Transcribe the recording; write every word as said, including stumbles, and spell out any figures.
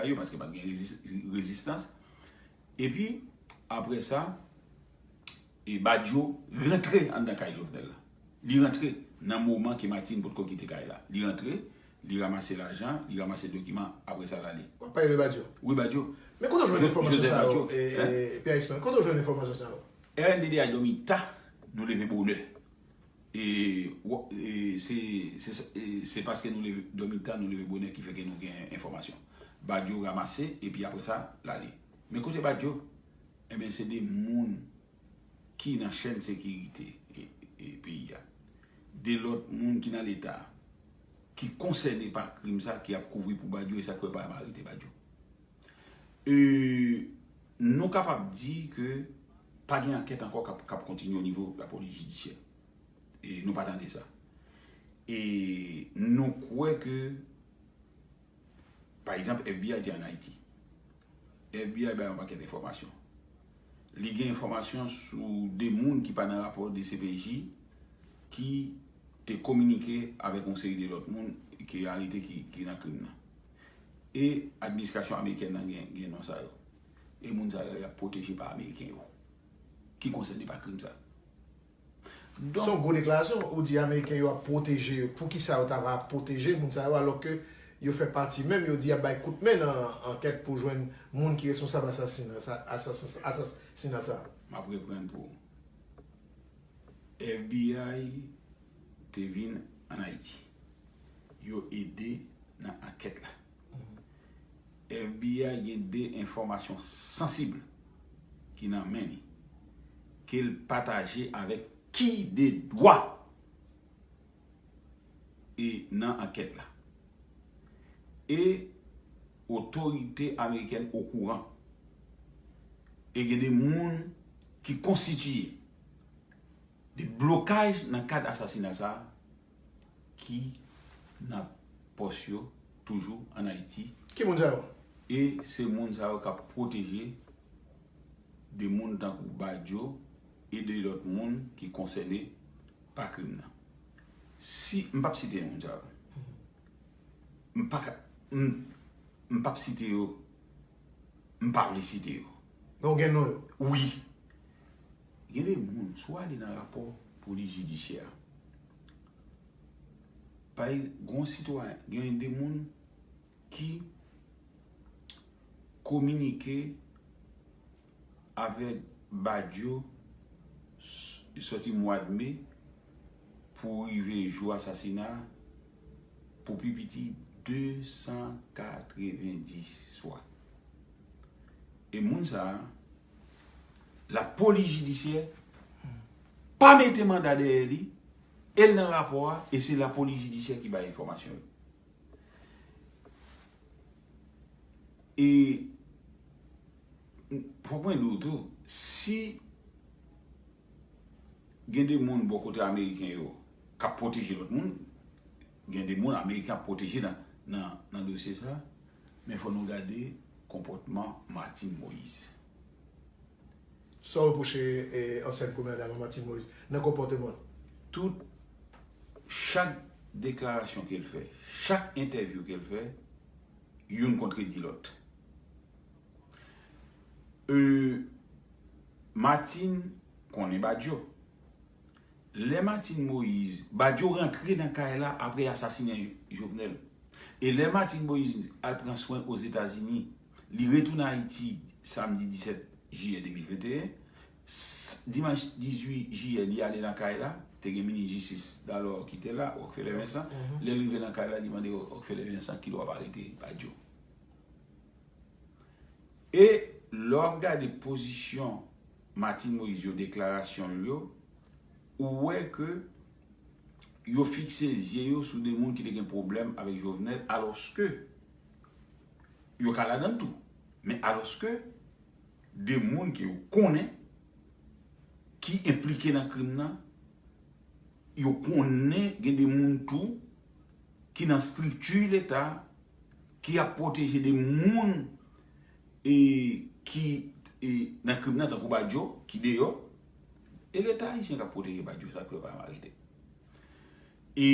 yo paske pa t gen rezis- rezistans. Epi, apre sa, e Badio rantre anndan kay Jovenel la. Li rantre nan moman ke Martine potko kite kay la. Li rantre, li ranmase lajan, li ranmase dokiman, apre sa l ale. W ap pale de Badio? Wi, Badio. Men kote w jwenn enfòmasyon sa yo, Pierre Ismaël? Kote w jwenn enfòmasyon sa yo? R N D D A dòmi ta, nou leve bonè. E, e se, se, e se paske nou leve, dòmi ta, nou leve bonè ki fè ke nou gen enfòmasyon. Badio ranmase, epi apre sa, l ale. Men kote Badio? Ebyen, se de moun ki nan chèn sekirite e, e peyi a. De lòt moun ki nan Leta a, ki konsène pa krim sa, ki ap kouvri pou Badio, e sa k fè yo pa janm arete Badio. E, nou kapab di ke pa gen ankèt ankò k ap, k ap kontinye o nivo lapolis jidisyè. E nou pa tande sa. E nou kwè ke, pa egzanp, F B I te ann Ayiti. F B I bay yon pakèt enfòmasyon. Li gen enfòmasyon sou de moun ki pa nan rapò D C P J ki te kominike avèk yon seri de lòt moun ke yo arete ki, ki nan krim nan. E administrasyon amerikèn nan gen, gen non sa yo. E moun sa yo, y ap pwoteje pa Ameriken yo, ki konsène pa krim sa. Se yon gwo deklarasyon. Ou di Ameriken yo ap pwoteje yo. Poukisa yo ta va ap pwoteje moun sa yo, alò ke yo fè pati menm, yo di y ap bay kout men nan ankèt pou jwenn moun ki responsab asasina sa, asas- asasina sa? M ap reprann pou ou. F B I te vin ann Ayiti. Yo ede nan ankèt la. F B I gen de enfòmasyon sansib ki nan men li, ke l pataje avèk ki de dwa e nan ankèt la. E otorite amerikèn okouran. E gen de moun ki konstitiye de blokaj nan kad asasina sa a ki nan pòs yo toujou ann Ayiti. Ki moun sa yo? E se moun sa yo k ap pwoteje de moun tankou Badio e de lòt moun ki konsène pa krim nan. Si, m p ap site moun sa yo. M pa ka, m, m p ap site yo, m pa vle site yo. Men w gen non yo? Wi. Gen de moun, si w ale nan rapò polis jidisyè a, pa gen yon sitwayen, gen de moun ki kominike avèk Badio s- sòti mwa de me pou rive jou asasina a, pou pi piti de san katrevenndis fwa. E moun sa a, lapolis jidisyè pa mete manda dèyè li, e l nan rapò a, e se lapolis jidisyè ki bay enfòmasyon yo. E fòk mwen di w tou, si gen de moun bò kote ameriken yo k ap pwoteje lòt moun, gen de moun ameriken ap pwoteje nan, nan, nan dosye sa, men fò nou gade konpòtman Martine Moïse. Sa w repwoche, e, ansyen premyè dam Martine Moïse nan konpòteman l? Tout, chak deklarasyon ke l fè, chak entèvyou ke l fè, youn kontredi lòt. E, Martine konnen Badio. Lè Martine Moïse, Badio rantre nan kay la apre asasinen Jovenel. E lè Martine Moïse al pran swen Ozetazini, li retounen Ayiti samdi disèt jiyè de mil venteyen. S- Dimanch dizuit jiyè, li ale nan kay la, te gen minis jistis dalò ki te la, Rockefeller Vincent. Lè l rive nan kay la, li mande Rockefeller Vincent kilè w ap arete Badio. E lè w ap gade pozisyon Martine Moïse yo, deklarasyon l yo, ou wè ke yo fikse zye yo sou de moun ki te gen pwoblèm avèk Jovenel, alòske yo ka ladan l tou. Men alòske de moun ke yo konnen ki enplike nan krim nan, yo konnen gen de moun tou ki nan estrikti Leta ki ap pwoteje de moun e ki e nan krim nan tankou Badio ki deyò. E Leta ayisyen k ap pwoteje Badio, sa k fè yo pa janm arete. E